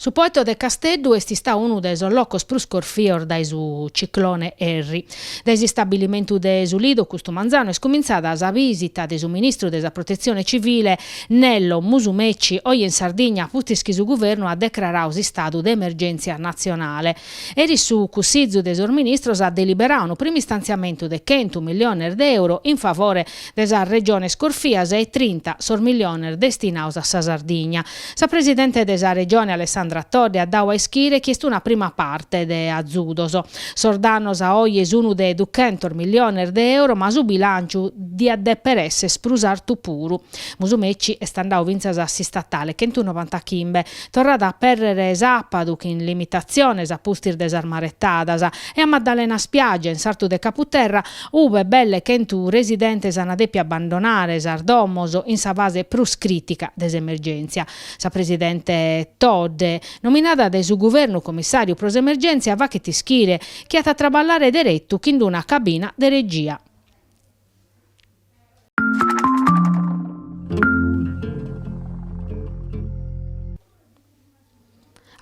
Su Poeto de Casteddu est istadu unu de sos locos prus corfios dae su ciclone Harry. Dae s'istabilimentu de su Lido custu manzanu est cumintzada sa bìsita de su ministru de sa Protetzione Civile Nello Musumeci oje in Sardigna a pustis chi su guvernu at decraradu s'istadu de emergèntzia natzionale. Eris su Cussizu de sos Ministros at deliberadu unu primu istantziamentu de chentu milliones de euro in favore de sas regiones corfias e trinta sos milliones destinados a sa Sardigna. Sa presidente de sa Regione Alessandra Todde at dadu a ischire chi est una prima parte de azudos. Sos dannos a oje sun de duchentos milliones de euro ma su bilànciu diat dèpere èssere prus artu puru. Musumeci est andadu fintzas a s'istatale chentunovantaghimbe, torrada a apèrrere sàpadu chin limitatziones a pustis de sas maretadas, e a Maddalena Spiaggia in sartu de Caputerra, ube belle chentu residentes an dèpiu abbandonare sas domos in sa fase prus crìtica de s'emergèntzia. Sa presidente Todde, nominada dae su guvernu commissàriu pro s'emergèntzia, faghet ischire chi at a traballare deretu chin una cabina de regia.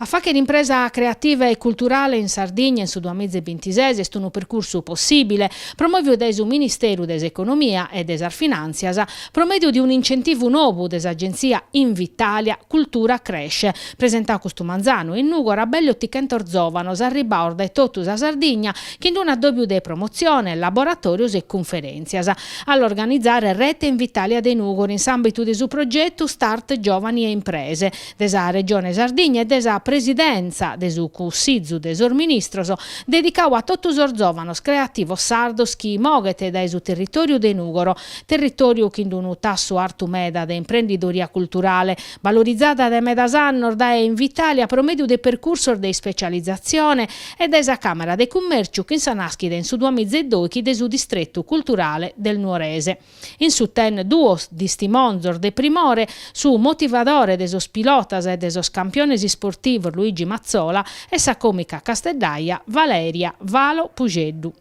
A fàghere impresa creativa e culturale in Sardigna in su duamiza e bintises est unu percursu possìbile, promòviu dae su Ministeru de s'Economia e de sas Finàntzias pro mèdiu de un'incentivu nou de s'agentzia Invitalia Cultura Cresce, presentadu custu manzanu in Nùgoro a belle otichentos zòvanos arribbados dae totu sa Sardigna chin un'addòbiu de promotzione, laboratòrios e cunferèntzias. A l'organizare Rete Invitalia de Nùgoro in s'àmbitu de su progetu Start Giovani e Imprese, de sa Regione Sardigna e de sa Presidentza de su Cussizu de sos Ministros, dedicadu a totu sos zòvanos creativos sardos chi moghent dae su territòriu de Nùgoro, territòriu chin unu tassu artu meda de imprendidoria culturale, valorizada dae medas annos dae Invitalia pro mèdiu de percursos de ispecializatzione e dae sa Càmera de Cummèrciu chin sa nàschida in su duamiza e dòighi de su Distretu Culturale del Nuorese. In su ten duos distimonzos de primore, su motivadore de sos pilotas e de sos campiones isportivos Luigi Mazzola e sa còmica casteddaja Valeria Valo Puxeddu.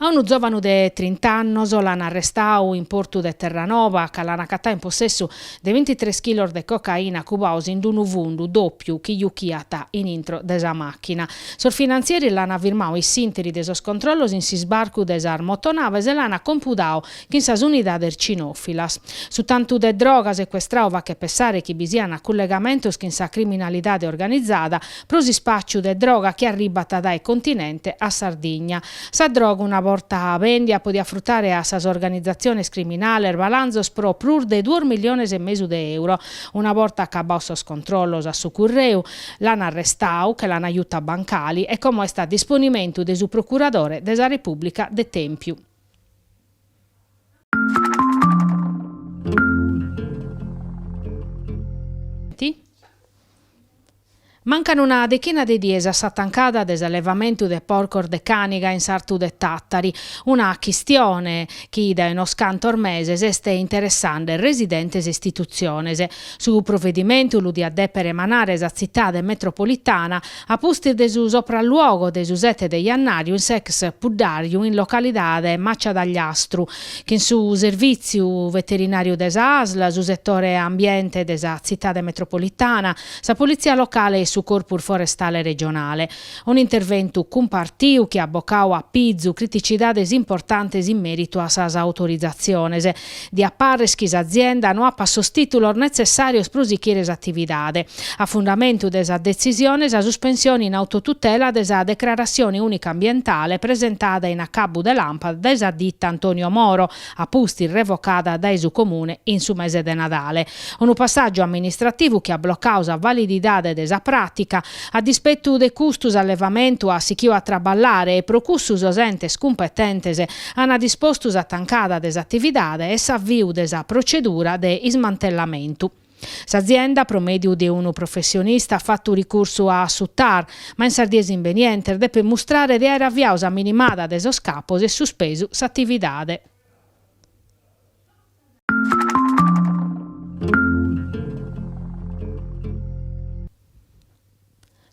A unu zòvanu de trint'annos l'an arrestadu in portu de Terranova ca l'an acatadu in possessu de bintitres chilos de cocaina cubados in unu fundu dòpiu chi juchiat in intro de sa màchina. Sos finantzieris l'an firmadu in s'ìnteri de sos controllos in s'isbarcu de sas motonaves e l'an compudadu chin sas unidades cinòfilas. Su tantu de droga secuestradu faghet pessare chi bi sian cullegamentos chin sa criminalidade organizada pro s'ispàciu de droga chi arribat dae continente a Sardigna. Sa droga una borta bèndia podiat frutare a sas organizatziones criminales balanzos pro prus de duos milliones e mesu de euro. Una borta acabados sos controllos a su curreu, l'an arrestadu, che l'an jutu a Bancali e como est a disponimentu de su procuradore de sa Repùblica de Tèmpiu. Mancan una dechina de dies a sa tancada de s'allevamentu de porcos de càniga in sartu de Tàtari, una chistione chi dae unos cantos meses est interessende residentes e istitutziones. Su provedimentu lu diat dèpere emanare sa tzitade metropolitana a pustis de su sopralluogo de su sete de jannàriu in s'ex Puddarju in localidade Maciadagliastru, chin su servìtziu veterinàriu de sa ASL, su setore ambiente de sa tzitade metropolitana, sa politzia locale e su Corpus Forestale Regionale. Un'interventu cumpartiu chi at bocadu a pizu criticidades importantes in mèritu a sas autorizatziones. Diat parrer chi s'azienda no apat sos tìtulos netzessàrios pro sichire s'atividade. A fundamentu de sa detzisione sa suspensione in autotutela de sa Decrarassione Ùnica Ambientale presentada in acabu de làmpadas dae sa dita Antonio Moro, a pustis revocada dae su Comune in su mese de Nadale. Unu passàgiu amministrativu chi at blocadu sa valididade de sa pràtica. A dispetu de custu s'allevamentu at sighidu a traballare e pro cussu sos entes cumpetentes ant dispostu sa tancada de s'atividade e s'aviu de sa procedura de ismantellamentu. S'azienda, pro mèdiu de unu professionista, at fatu ricursu a su TAR, ma in sas dies imbenientes depet mustrare de àere aviadu sa minimada de sos capos e suspesu s'atividade.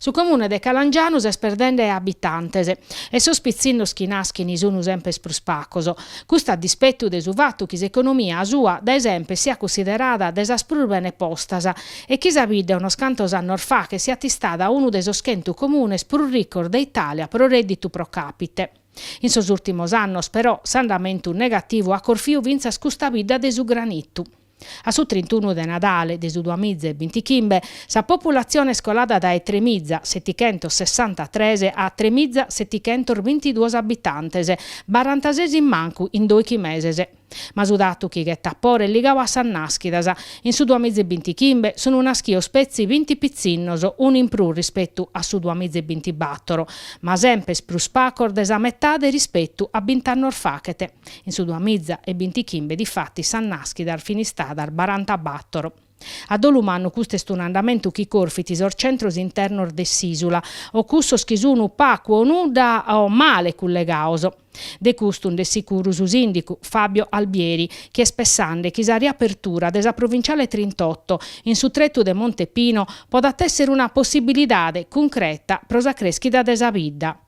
Su comune de Calangianus est perdende abitantes e sos pitzinnos chi naschin sun semper prus pacos. Custu a dispetu de su fatu chi s'economia sua dae semper siat cunsiderada de sas prus bene postas e chi sa bidda unos cantos annos faghet siat istada unu de sos chentu comunes prus ricos de Itàlia pro rèdditu pro càpite. In sos ùrtimos annos però s'andamentu negativu at corfiu fintzas custa bidda de su granitu. A su trintunu de Nadale de su duamiza e bintichimbe, sa populatzione est colada dae tremiza setichentosessantatres a tremiza setichentosbintiduos abitantes, barantases in mancu in doichi meses. Ma su datu chi ghetat pore est ligadu a sas nàschidas, in su duamiza e bintichimbe sunt naschidos petzi binti pitzinnos, unu in prus rispetu a su duamiza e bintibatoro, ma semper prus pacos de sa metade rispetu a bint'annos faghet. In su duamiza e bintichimbe difatis sas nàschidas fin istadas barantabatoro. A dolu mannu custu est un'andamentu chi corfit sos centros internos de s'ìsula o cussos chi sun pacu o nudda o male cullegados. De custu nd'est sicuru su sìndicu, Fabio Albieri, chi est pessande chi sa riapertura de sa provinciale trintotto in su tretu de Monte Pino podat èssere una possibilidade cuncreta pro sa crèschida de sa bidda.